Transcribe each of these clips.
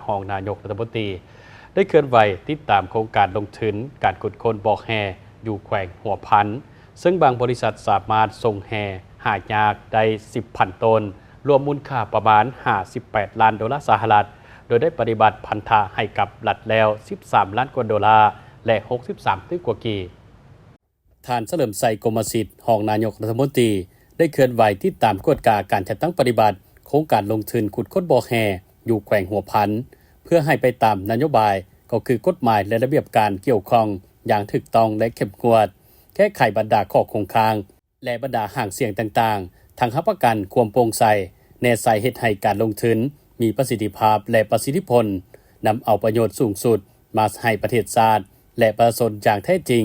ຮອງນາຍົກລັດຖະມົນຕີ ໄດ້ເຄື່ອນໄຫວຕິດຕາມໂຄງການລົງທຶນການຂຸດຄົ້ນບໍ່ແຮ່ຢູ່ແຂວງຫົວພັນ, ເຊິ່ງບາງບໍລິສັດສາມາດສົ່ງແຮ່ຫາຍາກໄດ້ສິບພັນໂຕນ, ລວມມູນຄ່າປະມານຫ້າສິບແປດລ້ານໂດລາສະຫະລັດ, ໂດຍໄດ້ປະຕິບັດພັນທະໃຫ້ກັບລັດແລ້ວສິບສາມລ້ານກວ່າໂດລາ ແລະ ຫົກສິບສາມຕື້ກວ່າກີບ. ທ່ານ ສະເຫຼີມໄຊ ກົມມະສິດ ຮອງນາຍົກລັດຖະມົນຕີ ໄດ້ເຄື່ອນໄຫວຕິດຕາມກວດກາການຈັດຕັ້ງປະຕິບັດໂຄງການລົງທຶນຂຸດຄົ້ນບໍ່ແຮ່ຢູ່ແຂວງຫົວພັນ ເພື່ອໃຫ້ໄປຕາມນະໂຍບາຍ ກໍຄືກົດໝາຍ ແລະ ລະບຽບການກ່ຽວຂ້ອງຢ່າງຖືກຕ້ອງ ແລະ ເຂັ້ມງວດ, ແກ້ໄຂບັນດາຂໍ້ຄົງຄ້າງ ແລະ ບັນດາຫາງສຽງຕ່າງໆ, ທັງຮັບປະກັນຄວາມໂປ່ງໃສ, ແນໃສ່ເຮັດໃຫ້ການລົງທຶນມີປະສິດທິພາບ ແລະ ປະສິດທິຜົນ, ນຳເອົາປະໂຫຍດສູງສຸດມາໃຫ້ປະເທດຊາດ ແລະ ປະຊາຊົນຢ່າງແທ້ຈິງ.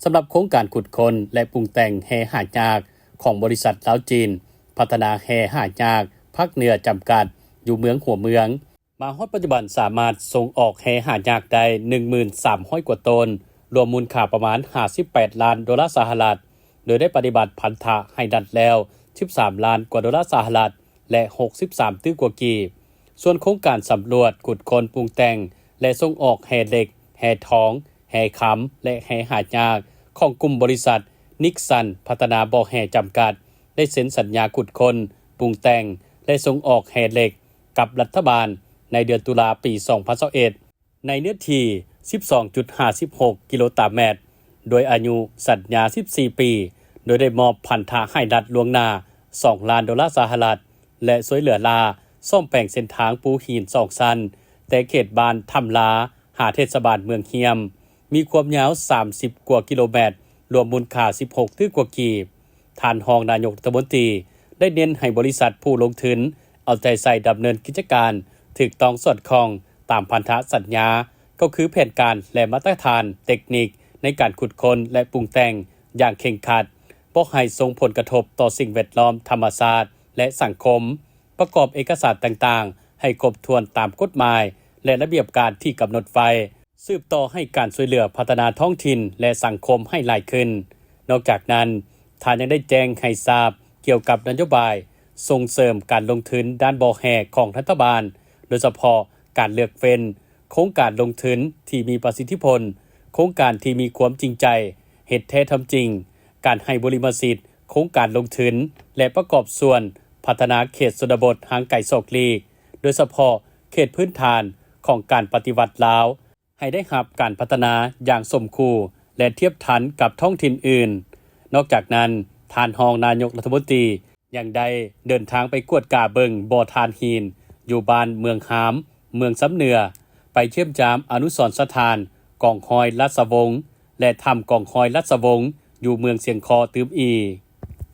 ສຳລັບໂຄງການຂຸດຄົ້ນ ແລະ ປຸງແຕ່ງແຮ່ຫາຍາກຂອງບໍລິສັດລາວ-ຈີນ ພັດທະນາແຮ່ຫາຍາກພາກເໜືອຈຳກັດ ຢູ່ເມືອງຫົວເມືອງ, ມາຮອດປັດຈຸບັນສາມາດສົ່ງອອກແຮ່ຫາຍາກໄດ້ໜຶ່ງໝື່ນສາມຮ້ອຍກວ່າໂຕນ, ລວມມູນຄ່າປະມານຫ້າສິບແປດລ້ານໂດລາສະຫະລັດ, ໂດຍໄດ້ປະຕິບັດພັນທະໃຫ້ລັດແລ້ວສິບສາມລ້ານກວ່າໂດລາສະຫະລັດ ແລະ ຫົກສິບສາມຕື້ກວ່າກີບ. ສ່ວນໂຄງການສຳຫຼວດ, ຂຸດຄົ້ນ, ປຸງແຕ່ງ ແລະ ສົ່ງອອກແຮ່ເຫຼັກ, ແຮ່ທອງ, ແຮ່ຄຳ ແລະ ແຮ່ຫາຍາກ ຂອງກຸ່ມບໍລິສັດ ນິກສັນ ພັດທະນາບໍ່ແຮ່ຈຳກັດ ໄດ້ເຊັນສັນຍາຂຸດຄົ້ນ, ປຸງແຕ່ງ ແລະ ສົ່ງອອກແຮ່ເຫຼັກ ກັບລັດຖະບານໃນເດືອນຕຸລາປີສອງພັນຊາວເອັດ ໃນເນື້ອທີ່ສິບສອງຈຸດຫ້າສິບຫົກກິໂລຕາແມັດ, ໂດຍອາຍຸສັນຍາສິບສີ່ປີ, ໂດຍໄດ້ມອບພັນທະໃຫ້ລັດລ່ວງໜ້າສອງລ້ານໂດລາສະຫະລັດ ແລະ ຊ່ວຍເຫຼືອລ້າສ້ອມແປງເສັ້ນທາງປູຫີນສອງຊັ້ນ ແຕ່ເຂດບ້ານຖ້ຳລາ ຫາເທດສະບານເມືອງຮ້ຽມ, ມີຄວາມຍາວສາມສິບກວ່າກິໂລແມັດ, ລວມມູນຄ່າສິບຫົກຕື້ກວ່າກີບ. ທ່ານຮອງນາຍົກລັດຖະມົນຕີ ໄດ້ເນັ້ນໃຫ້ບໍລິສັດຜູ້ລົງທຶນເອົາໃຈໃສ່ດຳເນີນກິດຈະການຖືກຕ້ອງສອດຄ່ອງຕາມພັນທະສັນຍາ, ກໍຄືແຜນການ ແລະ ມາດຕະຖານເຕັກນິກໃນການຂຸດຄົ້ນ ແລະ ປຸງແຕ່ງຢ່າງເຄັ່ງຄັດ, ບໍ່ໃຫ້ສົ່ງຜົນກະທົບຕໍ່ສິ່ງແວດລ້ອມ, ທຳມະຊາດ ແລະ ສັງຄົມ, ປະກອບເອກະສານຕ່າງໆໃຫ້ຄົບຖ້ວນຕາມກົດໝາຍ ແລະ ລະບຽບການທີ່ກຳນົດໄວ້, ສືບຕໍ່ໃຫ້ການຊ່ວຍເຫຼືອພັດທະນາທ້ອງຖິ່ນ ແລະ ສັງຄົມໃຫ້ຫຼາຍຂຶ້ນ. ນອກຈາກນັ້ນ, ທ່ານຍັງໄດ້ແຈ້ງໃຫ້ຊາບກ່ຽວກັບນະໂຍບາຍສົ່ງເສີມການລົງທຶນດ້ານບໍ່ແຮ່ຂອງລັດຖະບານ, ໂດຍສະເພາະການເລືອກເວັ້ນໂຄງການລົງທຶນທີ່ມີປະສິດທິຜົນ, ໂຄງການທີ່ມີຄວາມຈິງໃຈ, ເຮັດແທ້ທຳຈິງ, ການໃຫ້ບຸລິມະສິດໂຄງການລົງທຶນ ແລະ ປະກອບສ່ວນພັດທະນາເຂດຊົນນະບົດຫ່າງໄກສອກຫຼີກ, ໂດຍສະເພາະເຂດພື້ນຖານຂອງການປະຕິວັດລາວ ໃຫ້ໄດ້ຮັບການພັດທະນາຢ່າງສົມຄູ່ ແລະ ທຽບທັນກັບທ້ອງຖິ່ນອື່ນ. ນອກຈາກນັ້ນ, ທ່ານຮອງນາຍົກລັດຖະມົນຕີ ຍັງໄດ້ເດີນທາງໄປກວດກາເບິ່ງບໍ່ຖ່ານຫີນຢູ່ບ້ານເມືອງຮາມ, ເມືອງຊຳເໜືອ, ໄປຢ້ຽມຢາມອະນຸສອນສະຖານກອງຮ້ອຍລາຊະວົງ ແລະ ຖ້ຳກອງຮ້ອຍລາຊະວົງ ຢູ່ເມືອງຊຽງຄໍຕື່ມອີກ.